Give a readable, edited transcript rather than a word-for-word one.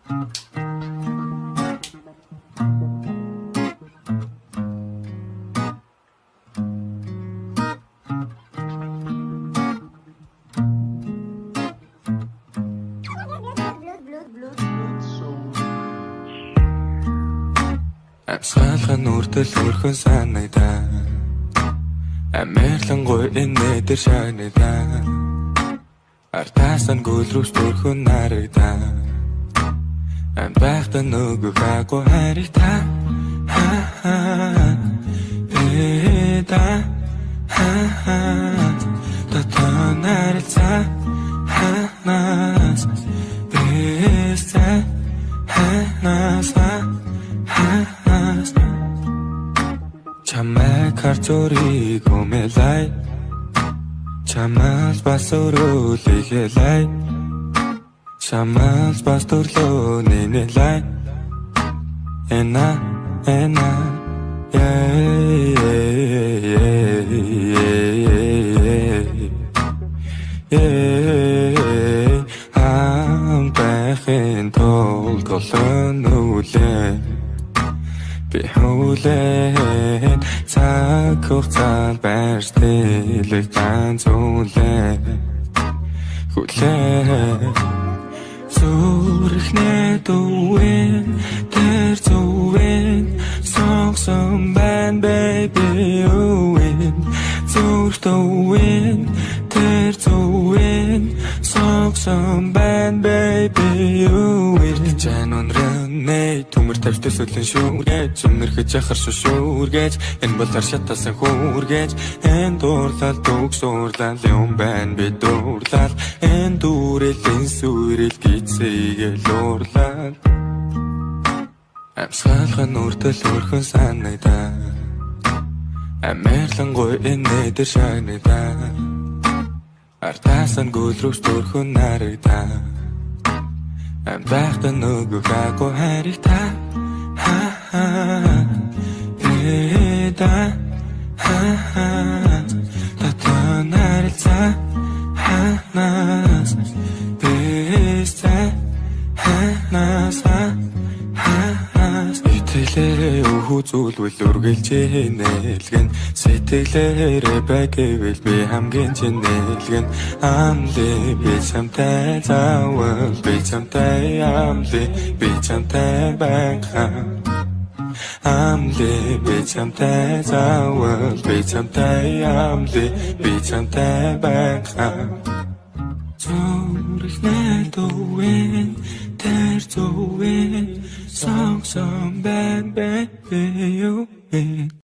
Амьсгалах нь үрдэл өрхөн санагдаа. Амерлангуй энэ дээр шагнадаа. Артаас нь гөлрөс төрхөн нарагдаа. Ам байхдаа нөгөө хаагүй хайрыг та. Ха ха. Э та. Ха ха. Татан харилцаа. Ханаас. Бэсэ. Ханаас. Ханаас. Чамайг харж өөрийг умэлай. Чамаас бас өрөөлөглэй. Чамаас бас төрлөө нэнэлай. Эна эна yeah yeah yeah. Хам байхын тулд голон нүлээ. Би хүлээн цаг хугацаанд байрш тэлэг ганц үлээ. Хүлээн зүрхнээ дүүэн тэр зүвэн сонгосон байна baby үэн. Зүрх дүүэн тэр зүвэн сонгосон байна baby үэн. Чан өнрөнэ төмөр тавьтай сөлөн шүүргэж өмнөрхөж яхар шүүргэж энэ бол ар шатасан хүүргэж энэ дуурлал дүг суурлал юм байна би дуурлал энэ дүүрэл энэ сүрэл гизээгээл уурлал. Амьсгалах нь үрдэл өрхөн санагдаа. Амерлангуй энэ дээр шагнадаа. Артаас нь гөлрөс төрхөн нарагдаа. Ам байхдаа нөгөө хаагүй хайрыг та. Ха ха. Э та. Ха ха. Татан харилцаа. Ханаас. Бэсэ. Ханаас. Ханаас. Итгэлээрээ өхүүзүүлвэл үргэлж нээлгэн. Сэтгэлээрээ бай гэвэл би хамгийн чинэлгэн. Амли би чамтай заавал би чамтай амли би чамтай байхаа. Амли би чамтай заавал би чамтай амли би чамтай байхаа. Зүрхнээ дүүэн тэр зүвэн сонгосон байна baby.